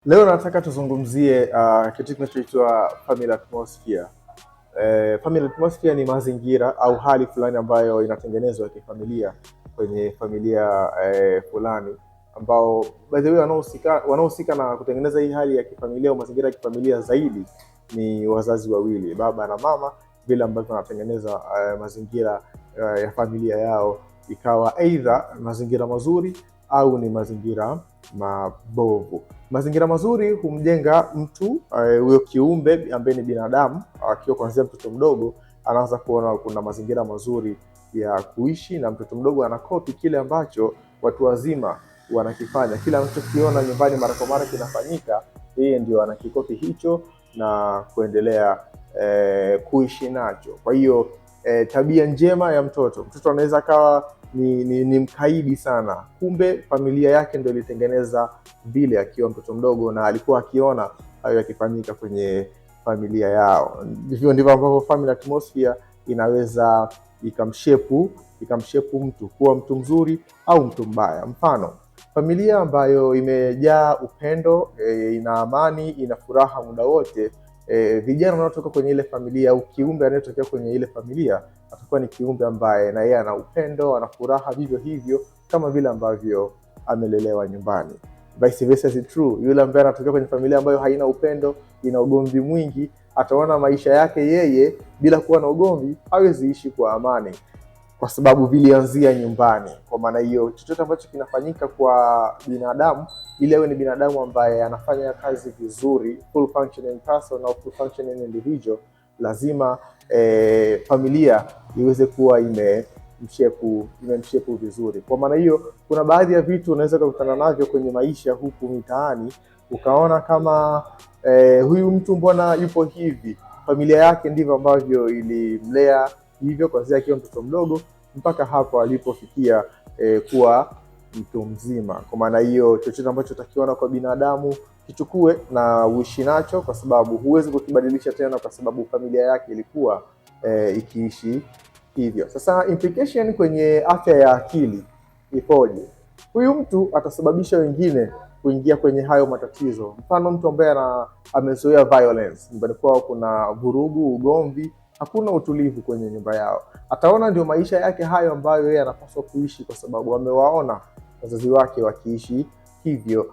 Leo nataka tuzungumzie kitu kinachoitwa family atmosphere. Family atmosphere ni mazingira au hali fulani ambayo inatengenezwa kifamilia kwenye familia fulani ambao by the way wanaohusika na kutengeneza hii hali ya kifamilia au mazingira ya kifamilia zaidi ni wazazi wawili, baba na mama, vile ambavyo wanatengeneza mazingira ya familia yao ikawa aidha mazingira mazuri au ni mazingira mabovu. Mazingira mazuri humjenga mtu huyo kiumbe ambaye ni binadamu, akiwa kuanzia mtoto mdogo anaanza kuona kuna mazingira mazuri ya kuishi, na mtoto mdogo anakopi kile ambacho watu wazima wanakifanya, kile anachokiona nyumbani mara kwa mara kinafanyika, yeye ndio anakikopi hicho na kuendelea kuishi nacho. Kwa hiyo tabia njema ya mtoto, mtoto anaweza akawa ni mkaidi sana, kumbe familia yake ndio ilitengeneza vile akiwa mtoto mdogo, na alikuwa akiona hayo yakifanyika kwenye familia yao. Hivyo ndivyo ambavyo family atmosphere inaweza ikamshepu mtu kuwa mtu mzuri au mtu mbaya. Mfano, familia ambayo imejaa upendo, ina amani, ina furaha muda wote, vijana wanaotoka kwenye ile familia au kiumbe anayetokea kwenye ile familia atakuwa ni kiumbe ambaye na yeye ana upendo, ana furaha vivyo hivyo kama vile ambavyo amelelewa nyumbani. Vice versa is true. Yule ambaye anatokea kwenye familia ambayo haina upendo, ina ugomvi mwingi, ataona maisha yake yeye bila kuwa na ugomvi hawezi ishi kwa amani, kwa sababu vilianzia nyumbani. Kwa maana hiyo, chochote ambacho kinafanyika kwa binadamu, ili awe ni binadamu ambaye anafanya kazi vizuri, full functioning person au full functioning individual, lazima familia iweze kuwa imemshepu vizuri. Kwa maana hiyo, kuna baadhi ya vitu unaweza kukutana navyo kwenye maisha huku mitaani, ukaona kama huyu mtu mbona yupo hivi. Familia yake ndivyo ambavyo ilimlea hivyo kuanzia akiwa mtoto mdogo mpaka hapo alipofikia kuwa mtu mzima. Kwa maana hiyo, chochote ambacho utakiona kwa binadamu kichukue na uishi nacho, kwa sababu huwezi kukibadilisha tena, kwa sababu familia yake ilikuwa ikiishi hivyo. Sasa implication kwenye afya ya akili ipoje? Huyu mtu atasababisha wengine kuingia kwenye hayo matatizo. Mfano, mtu ambaye amezoea violence, nyumbani kwao kuna vurugu, ugomvi, hakuna utulivu kwenye nyumba yao, ataona ndio maisha yake hayo ambayo yeye anapaswa kuishi, kwa sababu amewaona wazazi wake wakiishi hivyo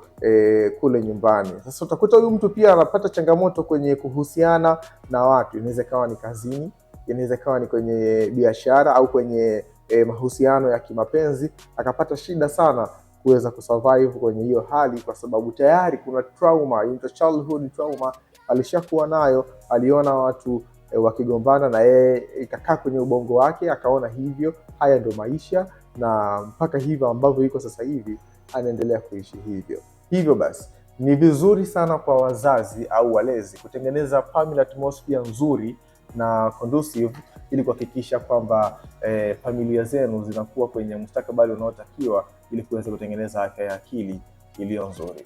kule nyumbani. Sasa utakuta huyu mtu pia anapata changamoto kwenye kuhusiana na watu, inaweza ikawa ni kazini, inaweza ikawa ni kwenye biashara au kwenye mahusiano ya kimapenzi, akapata shida sana kuweza kusurvive kwenye hiyo hali, kwa sababu tayari kuna trauma, inaitwa childhood trauma alishakuwa nayo. Aliona watu wakigombana na yeye ikakaa kwenye ubongo wake, akaona hivyo, haya ndio maisha, na mpaka hivyo ambavyo iko sasa hivi anaendelea kuishi hivyo. Hivyo basi ni vizuri sana kwa wazazi au walezi kutengeneza family atmosphere nzuri na conducive ili kuhakikisha kwamba familia zenu zinakuwa kwenye mustakabali unaotakiwa ili kuweza kutengeneza afya ya akili iliyo nzuri.